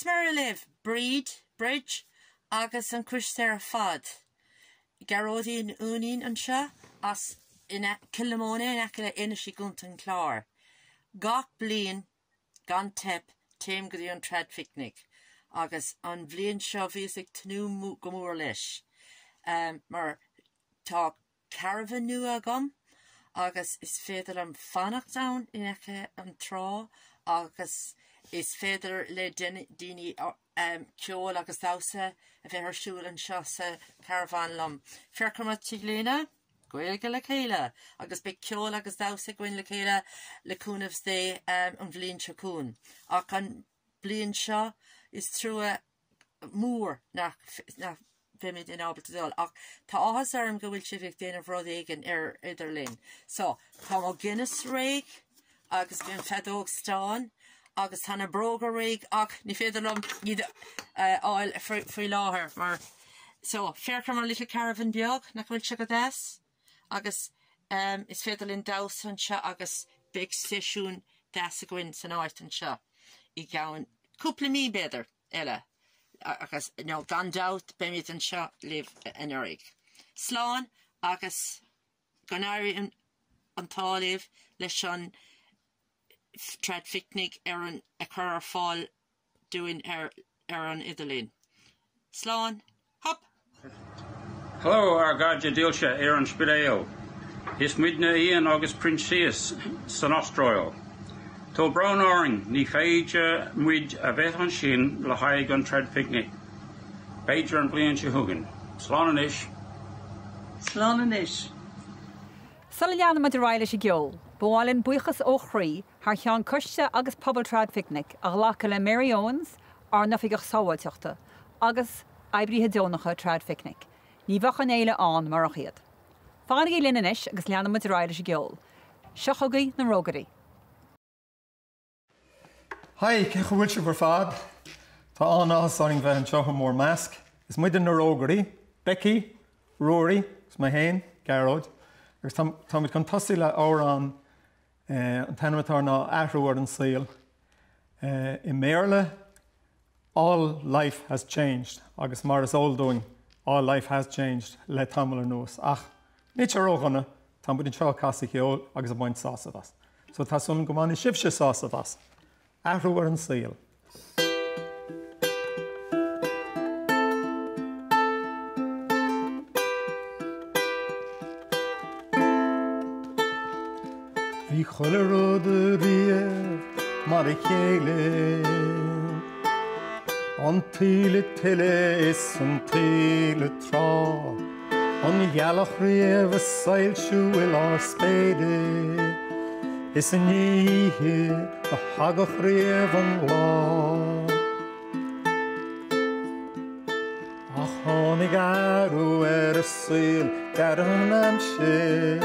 is Muire libh, Bríd, Bridge agus an coiste ar fad. Gearóidín Uainín anseo as Cill na Móna in aice le Inis i gContae an Chláir. Gach bliain gan teip téim go dtí an Traidphicnic agus an bhliain seo bhíos ag tnúth go mór leis mar tá caravan nua agam agus is féidir liom fanacht ann in aice an trá agus is féidir le daoine ceol agus damhsa a bheith ar siúl anseo sa charavan liom. Féach ar mo t-léine, Gaeilge le chéile agus beidh ceol agus damhsa againn le chéile le cúnamh Dé an bhliain seo chugainn. Ach an bliain seo is trua mór nach mbeimid in ábalta dul ach tá áthas orm go bhfuil sibh ag déanamh rud éigin ar idirlíon. So, tá mo Guinness réidh agus bhí an feadóg stáin agus tá na bróga réidh ach ní féidir liom iad a fháil faoi láthair mar so, féach ar mo little caravan beag, nach bhfuil sé go deas? Agus um, is féidir linn damhsa anseo agus beidh seisiún deas againn san áit anseo i gceann cúpla mí b'fhéidir. eile agus nó gan dabht beimid anseo libh anuraidh. Slán agus go n-éirí an t-ádh libh leis an Traidphicnic ar an a chur ar fáil dúinn ar ar an idirlíon. Slán! Hop! Hello ár gcairde dílse ar an Spidéal. Is muidne Ian agus Proinsias san Astráil. Tá brón orainn ní féidir muid a bheith ansin le haghaidh an Traidphicnic. B'fhéidir an bhliain seo chugainn. Slán anois. Slán anois. Sula leanann muid ar aghaidh leis an gceol, ba mhaith linn buíochas ó chroí thar cheann coiste agus pobal Traidphicnic a ghlacadh le Mary Owens, ár nOifigeach Sábháilteachta, agus oibrithe deonacha Traidphicnic. Ní bheadh an fhéile ann murach iad. Fanaigí linn anois agus leanfaidh muid ar aghaidh leis an gceol. Seo chugaibh na Rógairí. Hi, cén chaoi a bhfuil sibh ar fad? Tá an-áthas orainn bheith anseo i bhur measc. Is muide na Rógairí, Becky, Ruairí agus mé féin, Gearóid, agus táimid chun tosaí le amhrán An t-ainm atá air ná Athrú ar an Saol. I mBéarla, All life has changed agus mar is eol dúinn, all life has changed le tamall anuas. Ach níl sé ródhona, tá muid anseo ag casadh ceoil agus ag baint sásamh as. So tá súil agam go mbainfidh sibhse sásamh as. Athrú ar an Saol. Bhí chuile rud riamh mar a chéile, An taoille tuile is an taoille trá, An ghealach riamh ag soilsiú i lár spéire, Is i ndiaidh oíche a thagadh riamh an lá. Ach tháinig athrú ar an saol d'athraigh an aimsir.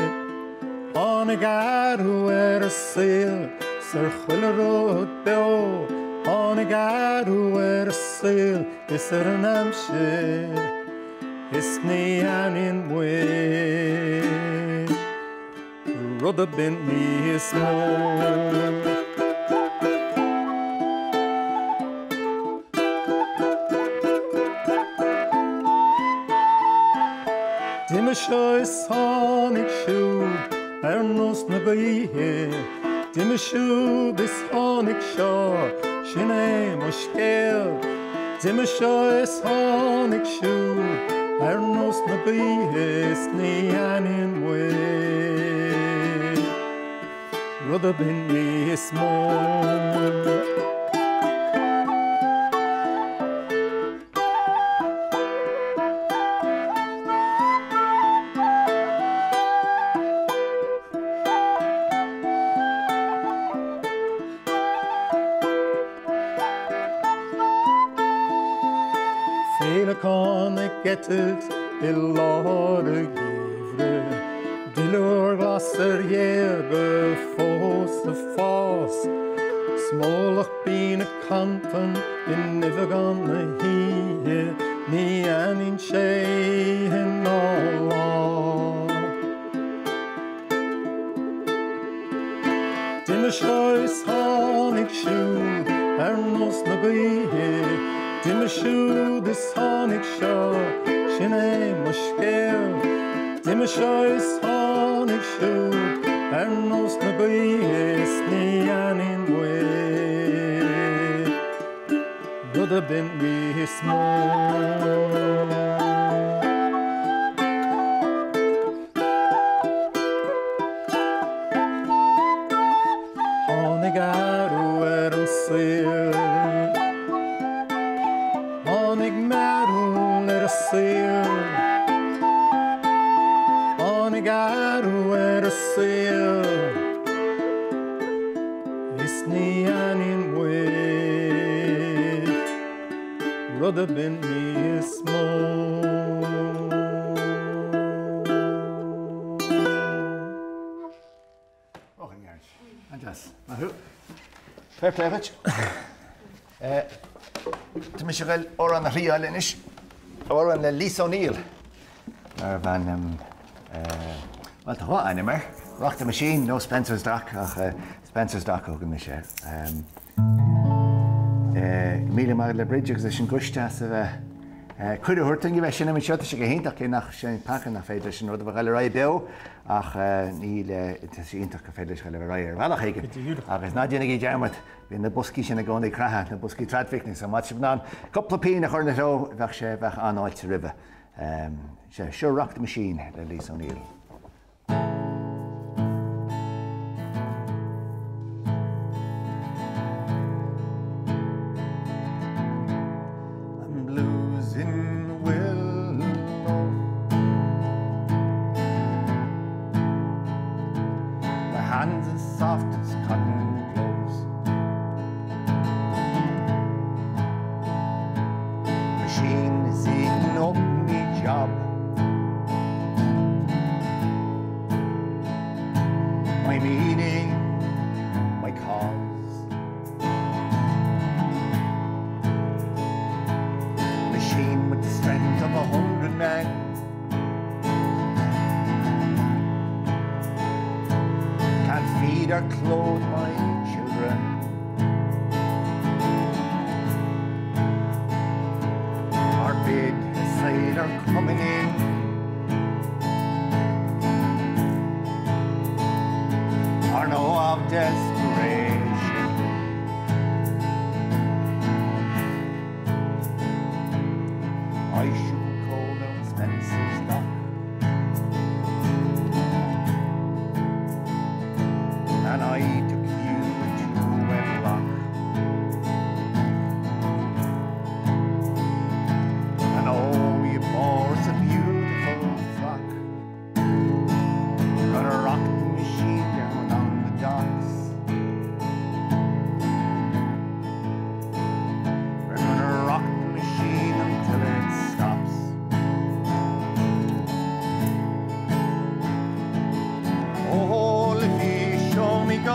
Tháinig athrú ar an saol 's ar chuile rud beo. Tháinig athrú ar an saol is ar an aimsir is ní aithníonn muid. Rud ar bith níos mó. D'imigh seo is tháinig siúd ar nós na gaoithe, D'imigh siúd is tháinig seo, sin é mo scéal. D'imigh seo is tháinig siúd ar nós na gaoithe is ní aithníonn muid rud ar bith níos mó. Féileacán ag eitilt i lár an gheimhridh, Duilliúr glas ar ghéaga fós ag fás, Smólach binn ag cantain in uibheagán na hoíche, Ní aithníonn sé oíche ná lá. D'imigh seo is tháinig siúd. ar nós na gaoithe. D'imigh siúd is tháinig seo, sin é mo scéal. D'imigh seo is tháinig siúd ar nós na gaoithe is ní aithníonn muid rud ar bith níos mó. Tháinig athrú ar an saol. Tháinig mearbhall ar an saol. Tháinig athrú ar an saol. Is ní aithníonn muid rud ar bith níos mó. An-deas. Maith thú. Fair play dhuit. Tá mise ag dul amhrán a thriáil anois. Amhrán le Lisa O'Neill. Darbh ainm, bhuel tá dhá ainm air. Rock the Machine nó Spencer's Dock ach Spencer's Dock a thugann mise air. Míle maith agat le Bridge agus leis an gcoiste as a bheith cuireadh a thabhairt dúinn a bheith ag seinm anseo. Tá sé go hiontach cé nach sin peaca nach féidir leis an rud a bheith ag dul ar aghaidh beo ach níl tá sé iontach gur féidir leis dul ar aghaidh ar bhealach éigin. Agus ná déanaigí dearmad, bíonn na boscaí sin i gcónaí craithe, na boscaí Traidphicnic, so má tá sibh in ann cúpla pingin a chur ina dtreo, bheadh sé, bheadh an-fháilte roimhe. Sea, seo Rock the Machine le Lisa O'Neill. I'm losing will My hands as soft as cotton gloves Machine is eating up me job My meaning, my cause Machine with the strength of 100 men Can't feed or clothe my children Or bid a sailor coming in Or know of desperation I should call down Spencer's Dock And I took you to wedlock And oh you bore us a beautiful flock Gonna rock the machine down on the docks We're gonna rock the machine until it stops Oh, Liffey, show me go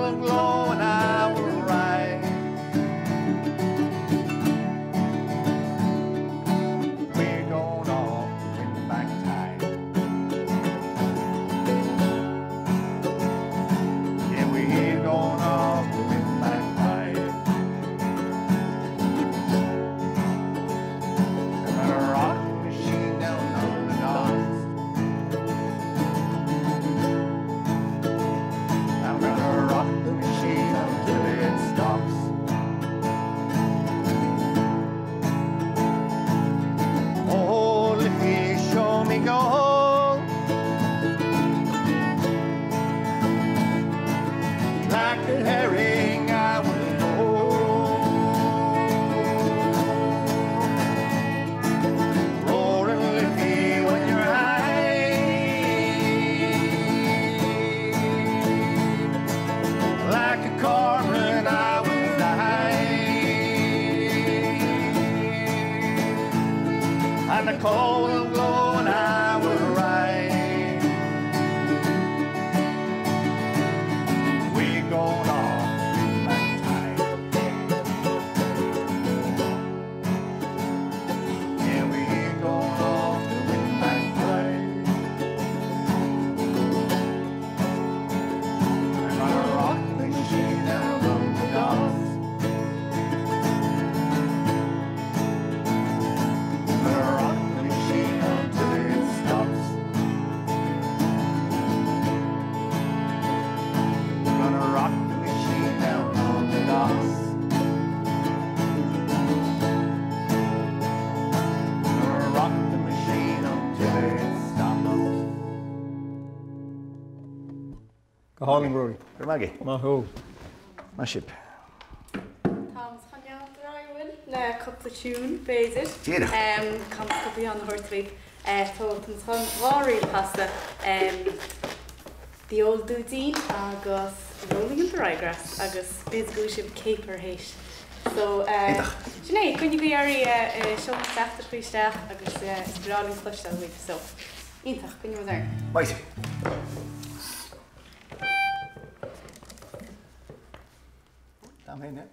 coal will glow and I will rise. We're going off to win back time. Yeah, we're going off to win back time. Gonna rock the machine down on the docks. I'm gonna rock the machine until it stops. Oh, Liffey, show me gold. Like a herring, I will go. Roaring Liffey when you're high. Like a cormorant, I will die. And the coal will glow and I will ride. We're going off in back time. Yeah, we're going off to win back time. I'm gonna rock the machine down on the docks. Gonna rock the machine until it stops. Gonna rock the machine down on the docks. Gonna rock the machine until it stops. Go hálainn Rory. Go raibh maith agat. Maith thú. Maith sibh. Táimid chun leanúint ar aghaidh le cúpla tiún, b'fhéidir. Díreach. Caithfidh cúpla ceann a thabhairt daoibh. Táimid chun dhá ríl a chasadh, The Old Dudeen agus Rolling in the Ryegrass agus b'fhéidir go bhfuil sibh caper théis. So, Iontach. sin é, coinnígí oraibh, seol teachtaireachtaí isteach agus is breá linn cloisteáil uaibh. So, iontach, coinnímid orainn. Maith. Dam féin, yeah.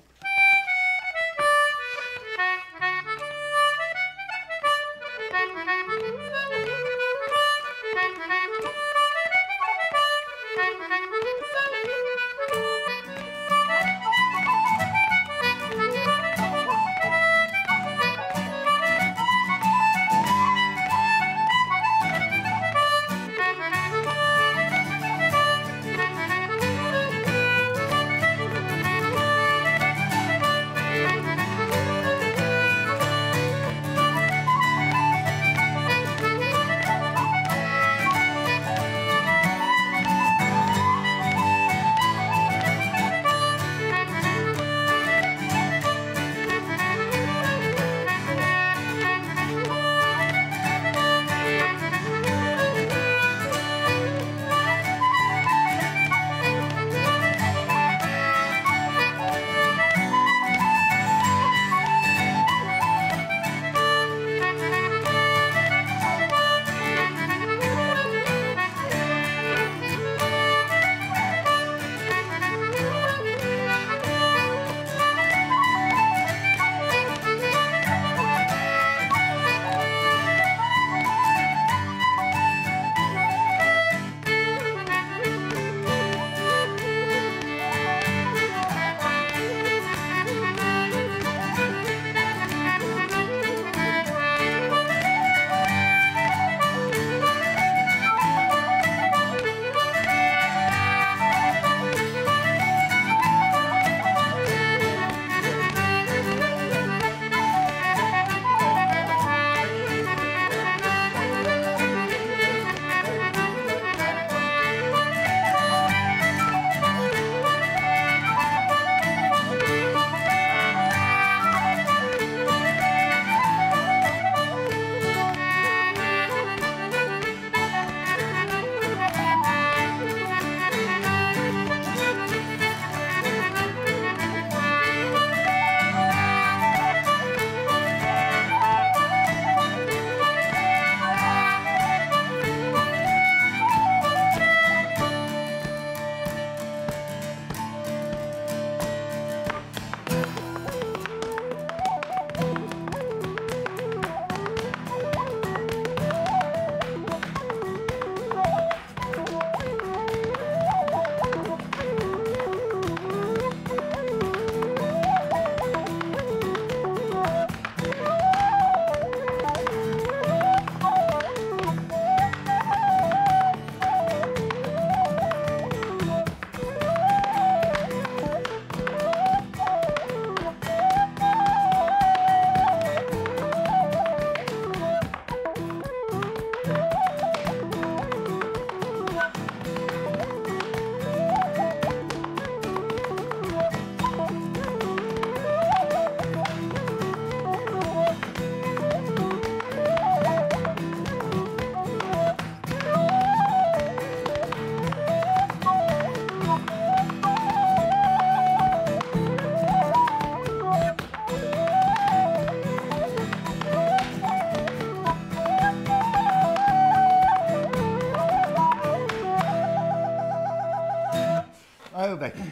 raibh, Becky?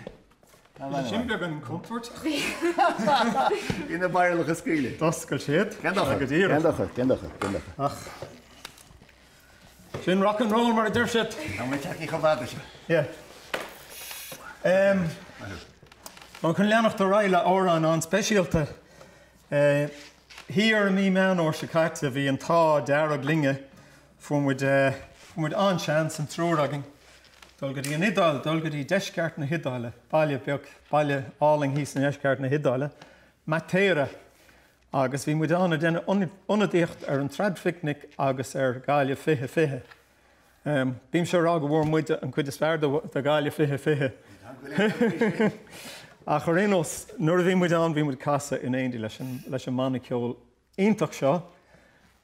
Sin beagán contúirteach. Bhí na barracha ag scaoileadh. D'oscail siad. Cén dochar? Go díreach. Cén dochar? Cén dochar? Cén dochar? Ach sin rock and roll mar a deir siad. Tá muid tagtha chomh fada seo. Yeah. Tá chun leanacht ar aghaidh le amhrán an-speisialta. Thiar i mí Meán Fhómhair seo caite bhí an t-ádh dearg linne Fuair muid, fuair muid an-seans, an triúr againn, dul go dtí an Iodáil, dul go dtí deisceart na hIodáile, baile beag, baile álainn thíos i ndeisceart na hIodáile, Matera. Agus bhí muid ann ag déanamh ionadaíocht ar an Traidphicnic agus ar Gaillimh 2020. Bímse ag rá go bhfuair muid an cuid is fearr de Ghaillimh 2020. Ach ar aon nós, nuair a bhí muid ann, bhí muid ag casadh in éindí leis an, leis an mbanna ceoil iontach seo.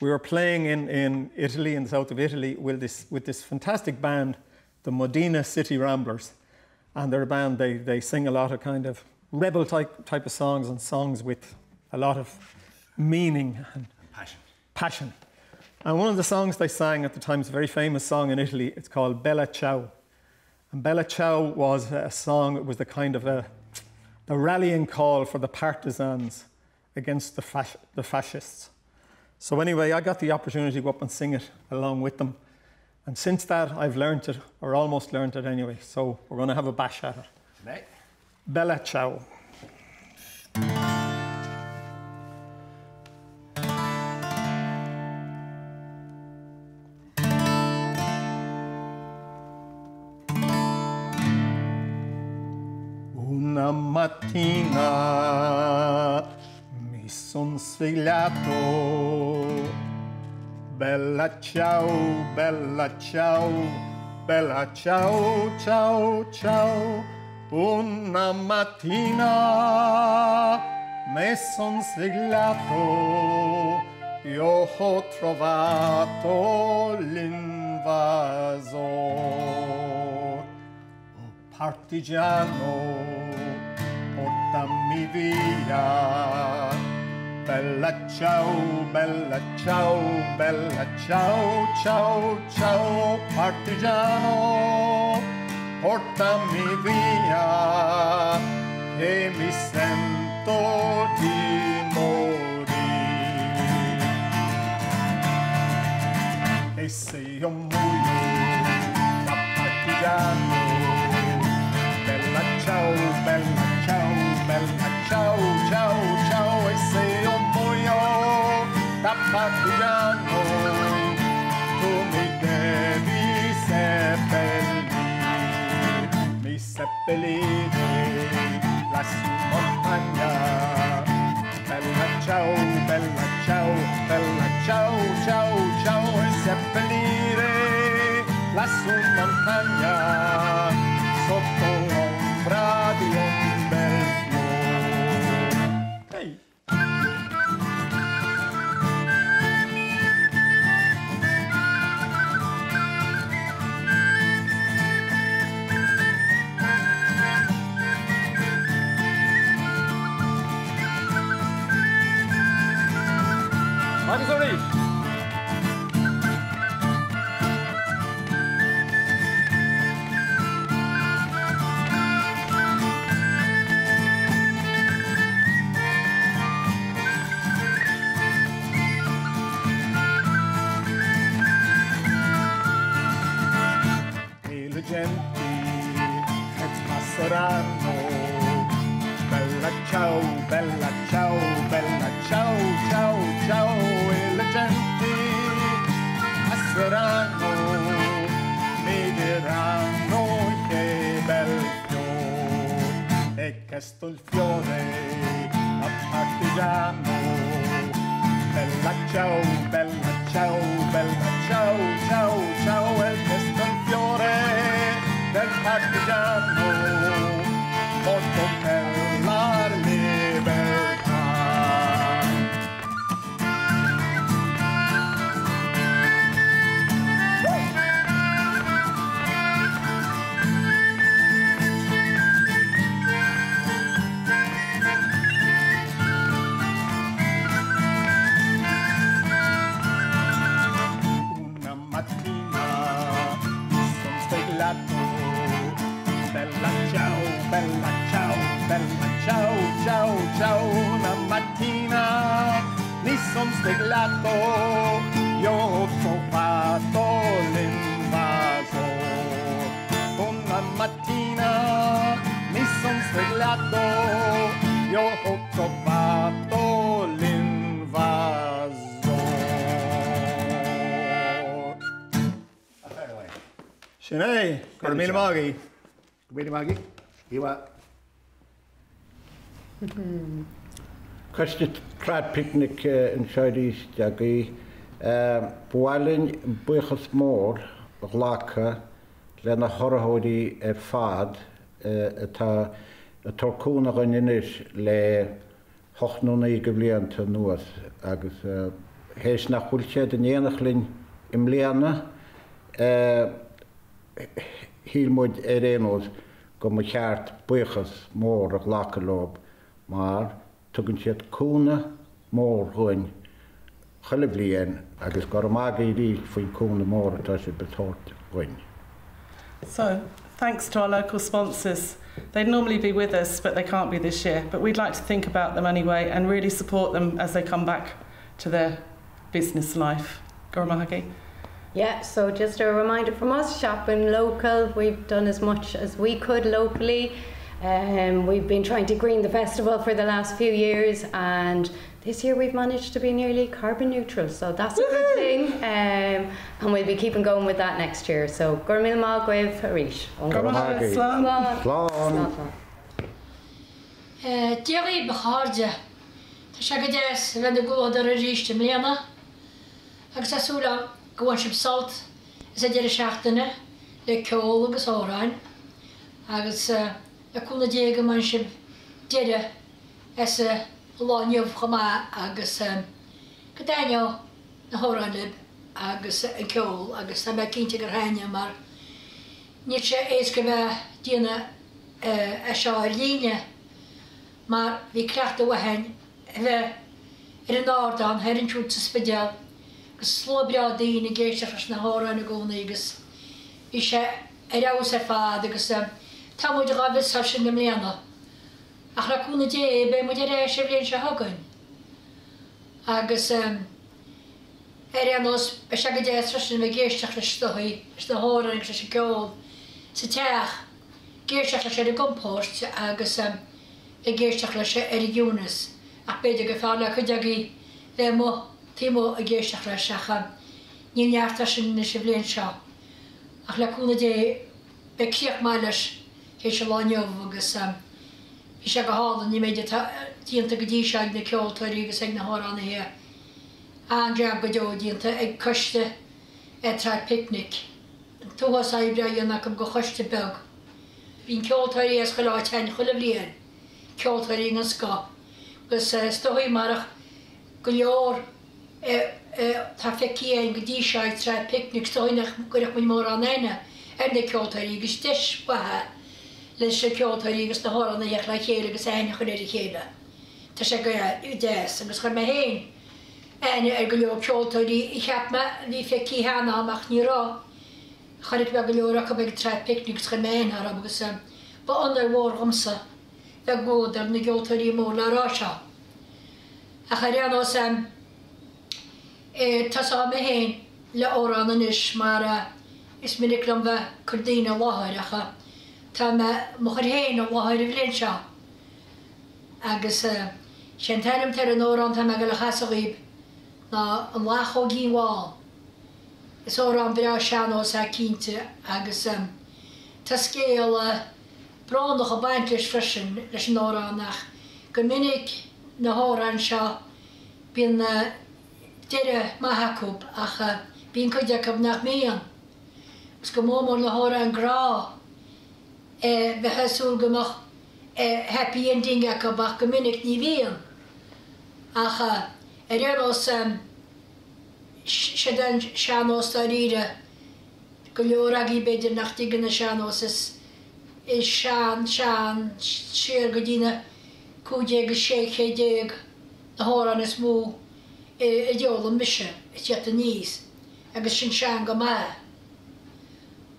We were playing in, in Italy, in the south of Italy, with this, with this fantastic band, the Modena City Ramblers. And they're a band, they, they sing a lot of kind of rebel type, type of songs and songs with a lot of meaning and, and passion. passion. And one of the songs they sang at the time is a very famous song in Italy. It's called Bella Ciao. And Bella Ciao was a song, it was the kind of a, the rallying call for the partisans against the, fas the fascists. So anyway, I got the opportunity to go up and sing it along with them. And since that, I've learned it, or almost learned it anyway. So we're going to have a bash at it. Mate. Bella ciao. Una mattina mi son svegliato Bella ciao, bella ciao, bella ciao, ciao, ciao Una mattina me son svegliato Io ho trovato l'invasor O partigiano, portami via Bella ciao, bella ciao, bella ciao, ciao, ciao Partigiano, portami via Che mi sento di morire E se io muoio da partigiano Bella ciao, bella ciao, bella ciao, ciao, ciao E se io muoio da partigiano Tu mi devi seppellire Mi seppellire lassù in montagna Bella ciao, bella ciao, bella ciao, ciao, ciao E seppellire lassù in montagna Sotto l'ombra di un bel fiore Hey! Agus arís! E le genti che passeranno Bella ciao, bella ciao, bella ciao, ciao, ciao E le genti passeranno Mi diranno che bel fiore E questo il fiore da partigiano Bella ciao, bella ciao, bella ciao, ciao, ciao E questo il fiore del partigiano Morto per la libertà Una mattina mi son svegliato Bella ciao, bella ciao, bella ciao, ciao, ciao. Una mattina mi son svegliato, io ho trovato l'invasor. Una mattina mi son svegliato, io ho trovato l'invasor. Sin é, go raibh míle maith agaibh. Go raibh míle maith agaibh. Íomhá. Coiste Traidphicnic anseo arís agaibh. Ba mhaith linn buíochas mór a ghlacadh le na hurraitheoirí ar fad atá ag tabhairt cúnamh dhuinn anois le hocht nó naoi de bhlianta anuas agus théis nach bhfuil siad in éineacht linn i mbliana shíl muid ar aon nós go mba cheart buíochas mór a ghlacadh leo mar tugann siad cúnamh mór dhuinn chuile bhliain agus go raibh maith agaibh arís faoin cúnamh mór atá sibh ag tabhairt dhuinn. So, thanks to our local sponsors. They'd normally be with us, but they can't be this year. But we'd like to think about them anyway and really support them as they come back to their business life. Go raibh maith agaibh. Yeah, so just a reminder from us, shopping local. We've done as much as we could locally. Um, we've been trying to green the festival for the last few years and this year we've managed to be nearly carbon neutral, so that's a good thing. Um, and we'll be keeping going with that next year. So go raibh míle maith agaibh arís. Slán. Slán. Dia dhaoibh a chairde. Tá sé go deas a bheith ina gcomhluadar arís i mbliana agus tá súil agam go bhain sibh sult as an deireadh seachtaine le ceol agus amhráin agus le cúnamh Dé go mbain sibh deireadh as an lá inniu chomh maith agus go dtaitneodh na hamhráin libh agus an ceol agus tá mé cinnte gur thaitnigh mar níl sé éasca bheith déanamh é seo ar líne mar bhí cleachtadh mhaith againn a bheith ar an ardán thoir ansiúd sa Spidéal agus slua breá daoine ag éisteacht leis na hamhráin i gcónaí agus bhí sé ar fheabhas ar fad agus tá muid dhá mhiosáil sin i mbliana. Ach le cúnamh Dé beidh muid ar ais an bhliain seo chugainn agus ar aon nós beidh sé go deas freisin a bheith ag éisteacht leis leis na hamhráin agus leis an gceol sa teach, ag éisteacht leis ar an gcompord agus ag éisteacht leis ar an gciúnas ach b'fhéidir gur fearr le cuid agaibh bheith amuigh taobh amuigh ag éisteacht leis ach níl neart as sin anois an bhliain seo ach le cúnamh Dé beidh críoch maith leis théis an lá inniu agus bhí sé go hálainn an méid atá déanta go dtí seo ag na ceoltóirí agus ag na hamhránaithe. An-jab go deo déanta ag coiste Traidphicnic. An t-uafás oibre á dhéanamh acu do choiste beag. Bíonn ceoltóirí as chuile áit againn chuile bhliain, ceoltóirí den scoth agus is dóigh marach go leor atá feicthe againn go dtí seo ag Traidphicnic, is dóigh nach gcuirfeadh muid mórán aithne ar na ceoltóirí agus deis mhaith leis na ceoltóirí agus na hamhránaithe theacht le chéile agus aithne a chur ar a chéile. Tá sé go deas agus chuir mé féin aithne ar go leor ceoltóirí a cheap mé a bhí feicthe cheana agam ach ní raibh. Chonaic mé go leor acu ag Traidphicnic agus chuir mé aithne orthu agus ba onóir mhór dhomsa bheith i gcomhluadar na gceoltóirí mór le rá seo. Ach ar aon nós, tosóidh mé féin le amhrán anois mar is minic liom bheith ag cur daoine i láthair ach tá mé mo chur féin i láthair an bhliain seo. Agus sé an t-ainm atá ar an amhrán atá mé ag dul a chasadh dhaoibh ná An Lachóigín Bhán. Is amhrán breá sean-nós é cinnte agus tá scéal brónach ag baint leis freisin, leis an amhrán ach go minic na hamhráin seo bíonn deireadh maith acu ach bíonn cuid acu nach mbíonn agus go mór mór na hamhráin grá bheifeá ag súil go mbeadh happy ending acu ach go minic ní bhíonn ach ar aon nós siod an sean-nós dáiríre. Go leor agaibh b'fhéidir nach dtuigeann an sean-nós is is sean, sean, siar go dtí na 15 is 16 chéad na hamhráin is mó a d'fhoghlaim mise ag tíocht aníos agus sin sean go maith.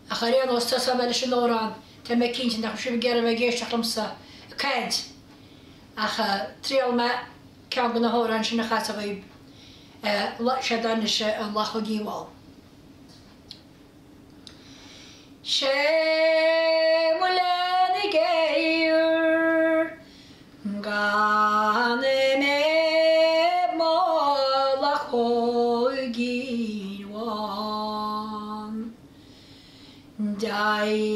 Ach ar aon nós tosóidh mé leis an amhrán. Tá mé cinnte nach raibh sibh ag iarraidh a bheith ag éisteacht liomsa ag caint ach triailfidh mé ceann de na hamhráin sin a chasadh dhaoibh. Séard é anois an Luchóigín Bhán. Sé mo léan géar gan mé mo luchóigín bhán.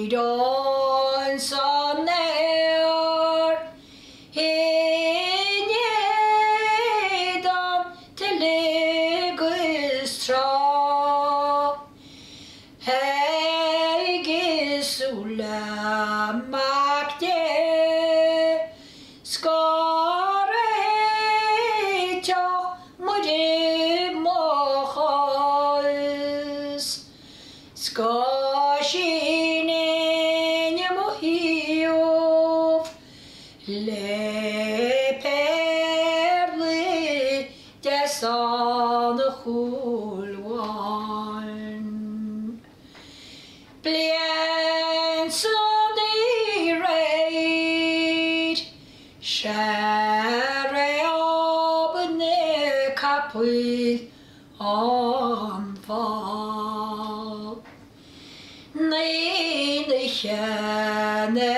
D'éireoinn san aer in éadan tuile 'gus trá Ag súil le Mac Dé 's go réiteodh Muire mo chás. 'S go sínfinn mo thaobh le péarlaí deasa an Chúil Bháin. Bliain san aréir, sea réab na capaill an fál. Naoi n-oíche 'na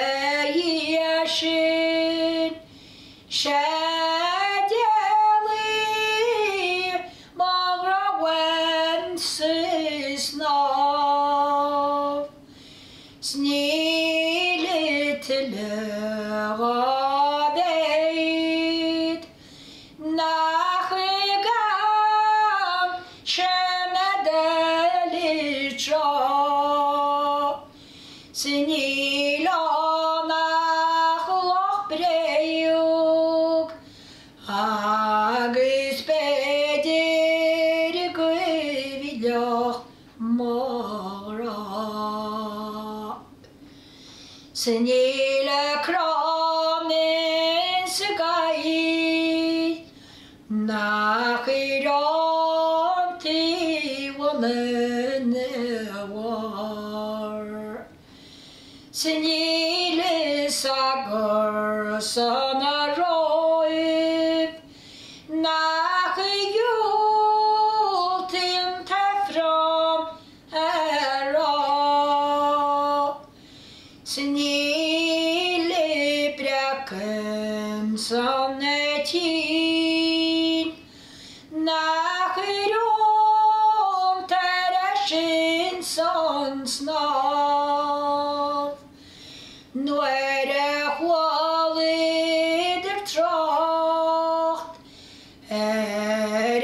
dhiaidh sin, sea d'éalaigh mo ghrá uaim sa snámh, 's níl tuilleadh dhá mhéad. Nach gan sin a d'fheil tráth 's níl ann ach loch bréag agus b'fhéidir go bhfillfeadh mo ghrá. 'S níl crann ins an gcoill nach ar an taobh ina bharr. 'S níl fhios agur san a Róimh nach dhiúltaíonn t-Aifreann a rá. 'S níl breac insan tSín nach rónta ar ais insan snámh nuair a chualadar trácht ar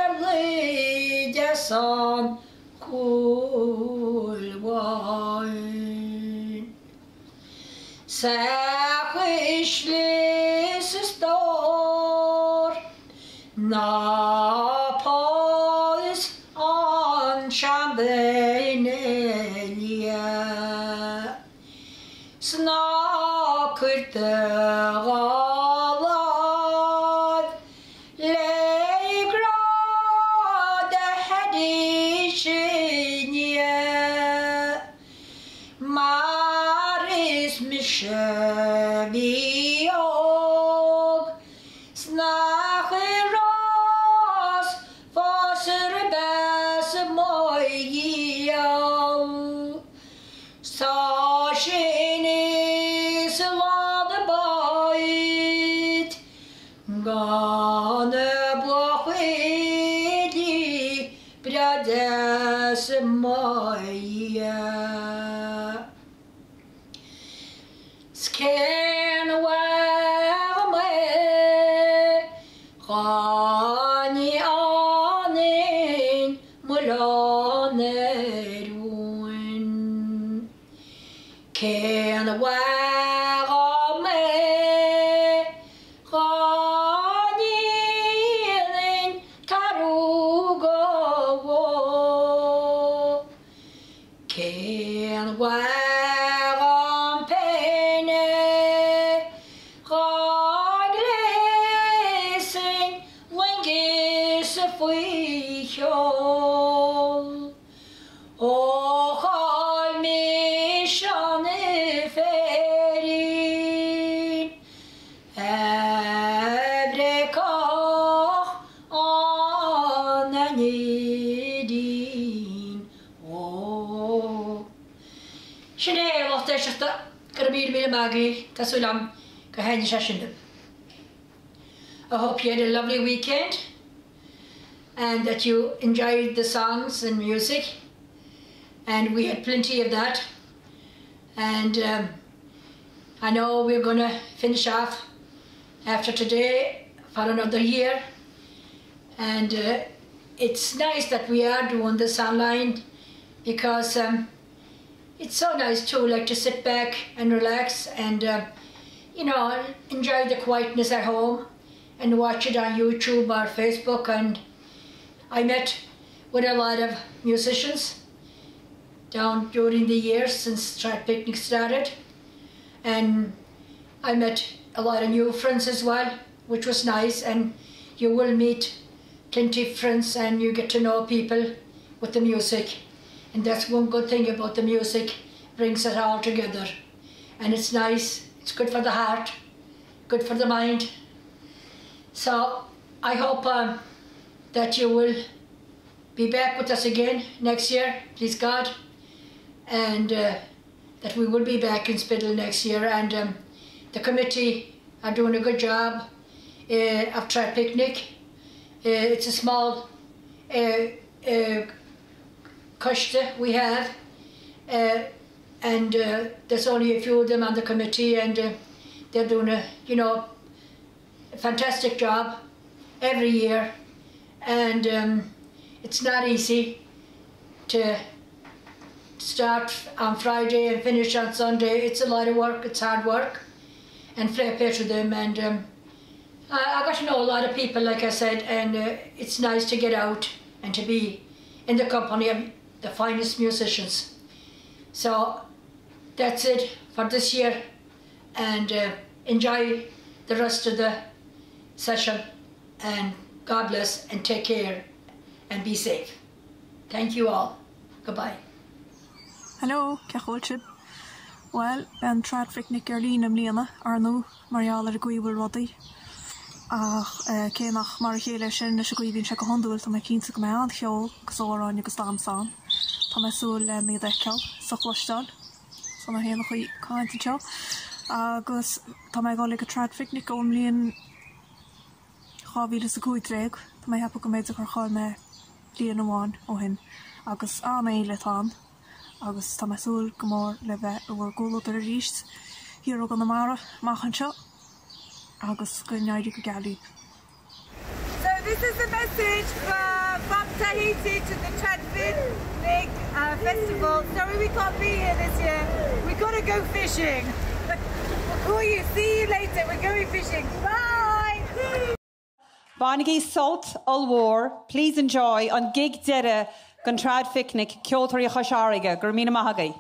phéarlaí deasa an Chúil Bháin. 'S a chuisle 's a stór ná pós an seanduine liath. 'S ná cuir do dhá láimh le grá do thairis ina mar is mise a bhí óg 's nach i rás fós ar beas mo ghiall. 'S tá sin is a lán a báid gan na buachaillí breá deas i mo dhiaidh. 'S cén mhaith dhom é dhá ndéanfainn m'oileán ar uain. Cén mhaith dhom é dhá ndéanfainn tarúga bhó? Cén mhaith dhom péine? éisteachta, go raibh míle míle maith agaibh, tá súil agam gur thaitnigh sé sin libh. I hope you had a lovely weekend and that you enjoyed the songs and music and we had plenty of that and um, I know we're gonna finish off after today for another year and uh, it's nice that we are doing this online because um, it's so nice too like to sit back and relax and uh, you know enjoy the quietness at home and watch it on YouTube or Facebook and I met with a lot of musicians down during the years since Trad Picnic started and I met a lot of new friends as well which was nice and you will meet plenty of friends and you get to know people with the music and that's one good thing about the music brings it all together and it's nice it's good for the heart good for the mind so I hope um, that you will be back with us again next year please God and uh, that we will be back in Spiddal next year and um, the committee are doing a good job uh, of Trad Picnic. Uh, it's a small uh, uh, coiste we have uh, and uh, there's only a few of them on the committee and uh, they're doing a you know a fantastic job every year and um, it's not easy to start on Friday and finish on Sunday. It's a lot of work, it's hard work and fair play to them and um, I, I got to know a lot of people like I said and uh, it's nice to get out and to be in the company of the finest musicians. So that's it for this year and uh, enjoy the rest of the session and God bless and take care and be safe. Thank you all. Goodbye. Hello, cén chaoi a bhfuil sibh? Bhuel, beidh an Traidphicnic ar líne i mbliana, ar ndóigh, mar gheall ar an gcaoi a bhfuil rudaí. Ach cé nach mar a chéile é sin leis an gcaoi a bhíonn sé go hiondúil, tá mé cinnte go mbeidh an-cheol agus amhráin agus damhsa ann. Tá mé ag súil len iad a fheiceáil is a chloisteáil san ar aon chaoi caint anseo. Agus tá mé ag dul ag an Traidphicnic ón mbliain 2015, tá mé ag ceapadh go mb'fhéidir gur chaill mé bliain amháin ó shin, agus an-fhéile atá ann agus tá mé ag súil go mór le bheith i bhur gcomhluadar arís thiar i gConamara amach anseo agus go n-éirí go geal libh. So this is a message from Tahiti to the Traidphicnic uh, Festival. Sorry we can't be here this year. We gotta go fishing. we'll call you. See you later. We're going fishing. Bye! Bainigí sult ollmhór, please enjoy, an gig deiridh den Traidphicnic, Ceoltóirí Chois Fharraige. Go raibh míle maith agaibh.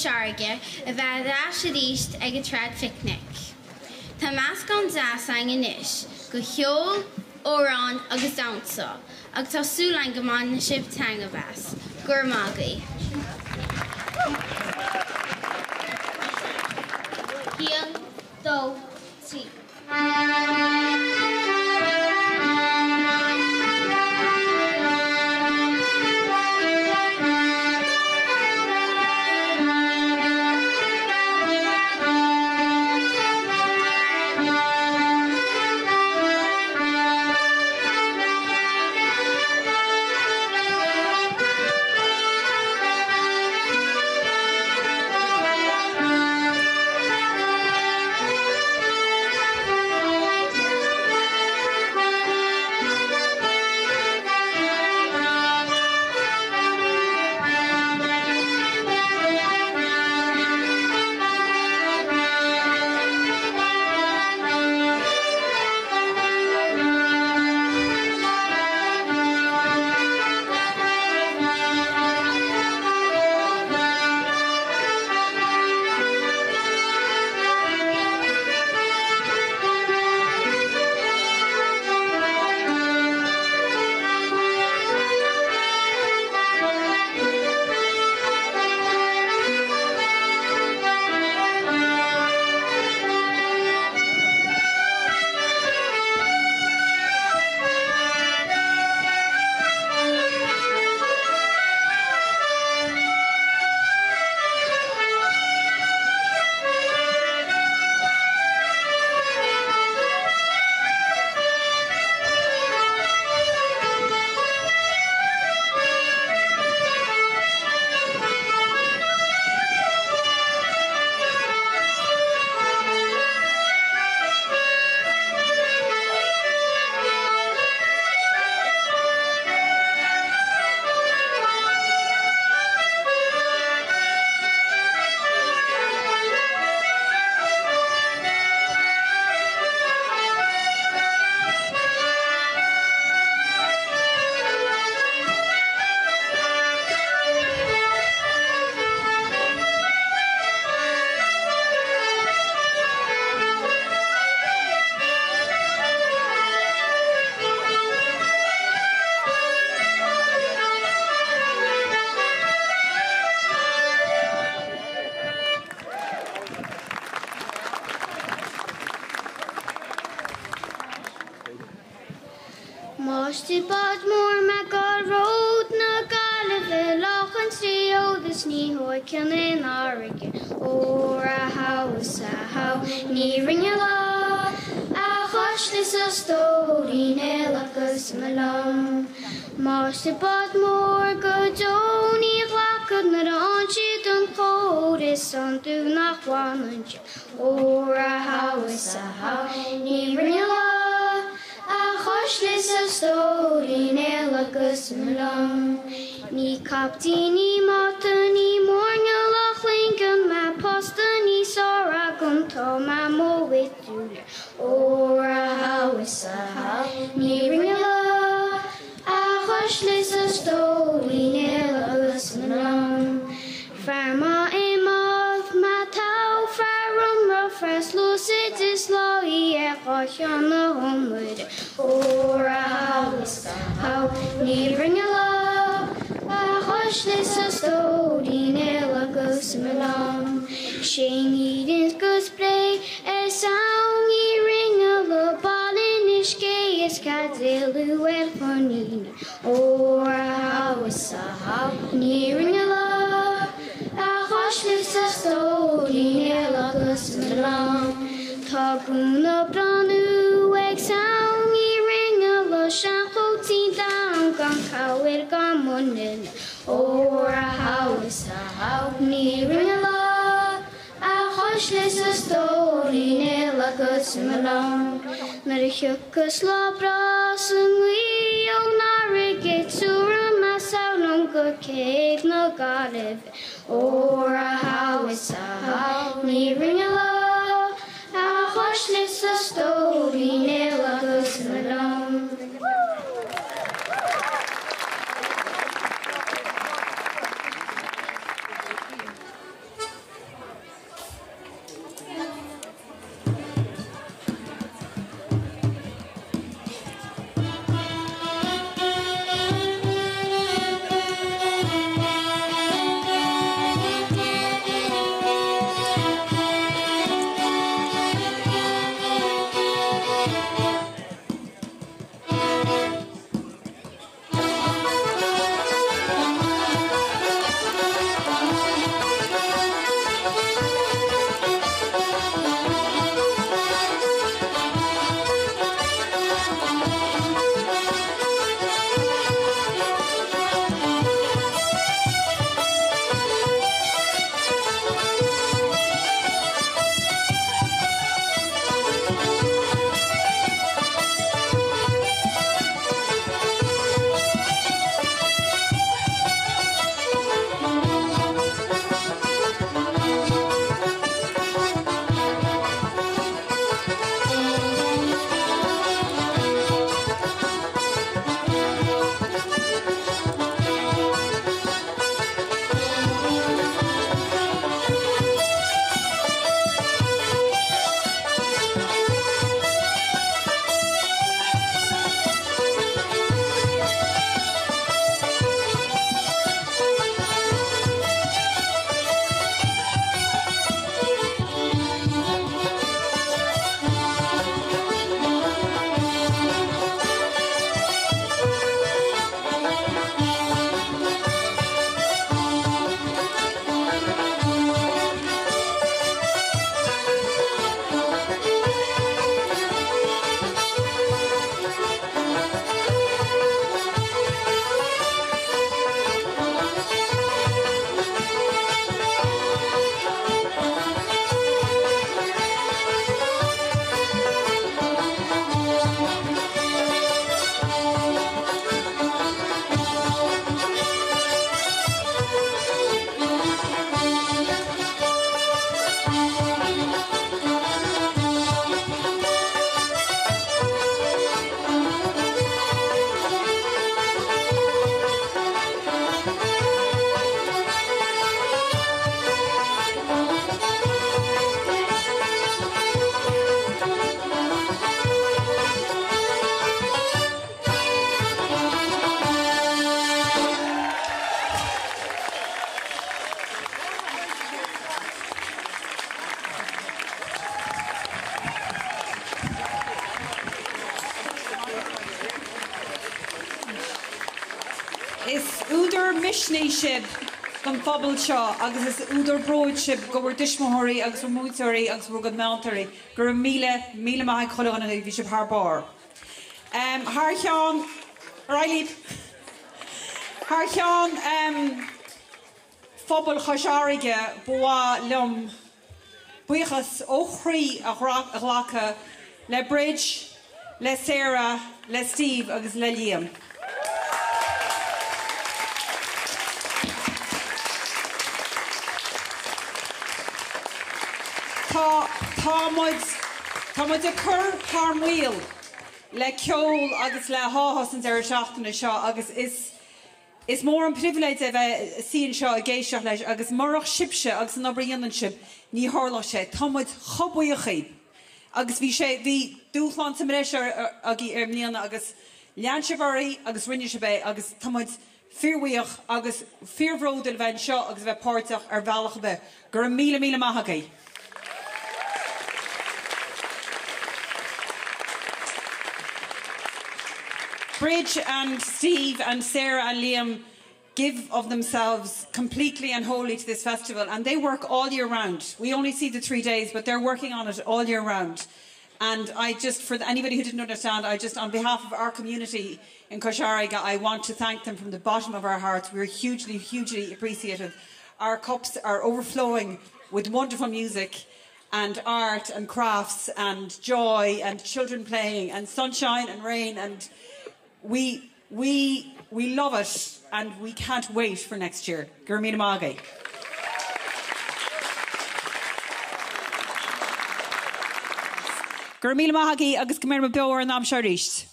Fharraige a bheith ar ais arís ag an Traidphicnic. Tá meascán deas againn anois de cheol, amhráin agus damhsa agus tá súil againn go mbainfidh sibh taitneamh as. Go raibh maith agaibh. Haon, dó, trí. Máistir báid mór mé ag gabháil ród na Gaillimhe lá chun triod is ní thóigfinn aon fharraige óra thogha is a thogha ní rinne lá a chuisle is a stóirín eile agus mo liom. Máistir báid mór go deo ní ghlacfad nuair a fhaigheann siad an chóir is iondúil nach bhfanann siad óra thogha is a thogha ní rinne lá A chuisle is a stóirín eile agus mo long. Ní caiptín ní máta ní mairnéalach loingean mé pósta níos fearr agam tá mé mo bhitúir óra thogha is a thogha ní rinne lá A chuisle is a stóirín eile agus mo long. Fear maith i mbád má tá fear iomramh fear sluasaid is láí ar cheann na hiomaire óra thogha is a thogha ní rinne lá a chuisle is a stóirín eile agus mo long. Sé ní rint go spré ar son ní rinne le bail Inis Gé is caidéalú ar choiníní Óra thogha is a thogha ní rinne lá a chuisle is a stóirín eile agus mo long. Tá gúna breathnú ag sam ní rinne le seanchóitín donn gan cabhair gan muinín Óra thogha is a thogha ní rinne lá A chuisle is a stóirín eile agus mo long. Nuair a thiocfas lá breá 's an ghaoth ón fharraige tabharfaidh mé sall liom go céibh na Gaillimhe. Óra thogha is a thogha ní rinne lá a chuisle is a stóirín eile agus mo long. misnigh sibh don phobal seo agus is údar bróid sibh do bhur dtuismitheoirí agus bhur múinteoirí agus bhur gcuid meantóirí. Go raibh míle, míle maith ag chuile dhuine agaibh, bhí sibh thar barr. Thar cheann, ar aghaidh libh! Thar cheann phobal Chois Fharraige ba mhaith liom buíochas ó chroí a ghlacadh le Bridge, le Sarah, le Steve agus le Liam. Tá, tá muid, tá muid ag cur thar maoil le ceol agus le háthas an deireadh seachtaine seo agus is, Is mór an pribhléid é bheith suí anseo ag éisteacht leis agus murach sibhse agus an obair a dhéanann sibh, ní tharlódh sé. Tá muid chomh buíoch dhíbh. Agus bhí sé, bhí dúshlán sa mbreis agaibh i mbliana agus lean sibh oraibh agus rinne sibh é agus tá muid fíorbhuíoch agus fíorbhródúil a bheith anseo agus a bheith páirteach ar bhealach ar bith. Go raibh míle míle maith agaibh. Bridge and Steve and Sarah and Liam give of themselves completely and wholly to this festival and they work all year round. We only see the 3 days but they're working on it all year round. And I just for anybody who didn't understand, I just on behalf of our community in Cois Fharraige, I want to thank them from the bottom of our hearts. We're hugely hugely appreciative. Our cups are overflowing with wonderful music and art and crafts and joy and children playing and sunshine and rain and we we we love it and we can't wait for next year. Go raibh míle maith agaibh. Go raibh míle maith agaibh agus go mbeidh muid beo ar an am seo arís.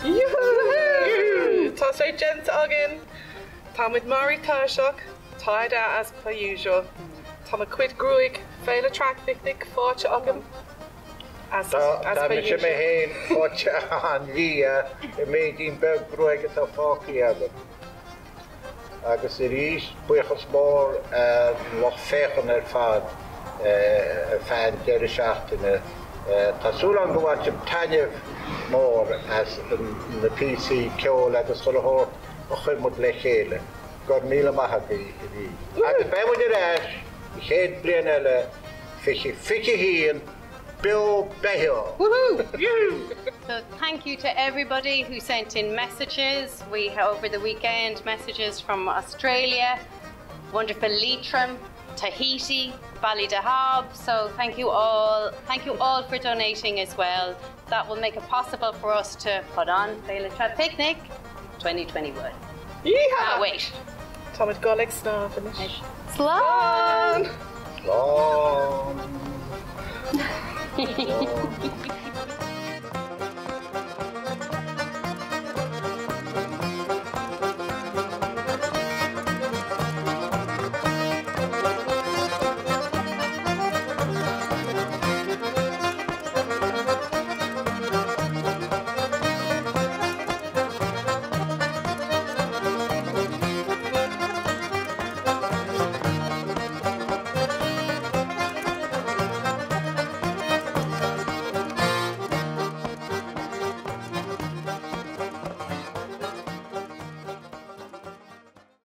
Yoohoo! Tá sé déanta againn! Tá muid maraithe tuirseach, tired out as per usual. Tá mo chuid gruaig Féile Traidphicnic faighte agam as Tá as per mise usual. mé féin faighte an-liath i méidín beag gruaig atá fágtha agam. Agus arís, buíochas mór don lucht féachana ar fad ar feadh an deireadh seachtaine. Tá súil agam go bhain sibh taitneamh mór as na píosaí ceoil agus chuile shórt a chuir muid le chéile. Go raibh míle maith agaibh arís. Agus beidh muid ar ais an chéad bliain eile, 2021, beo beitheo! So thank you to everybody who sent in messages. We over the weekend messages from Australia, wonderful Leitrim, Tahiti, Ballydehob. So thank you all. Thank you all for donating as well. That will make it possible for us to put on Féile Traidphicnic 2021. Yeehaw! Ah, wait. Tá muid ag dul ag snámh anois. Slán! Slán! Slán!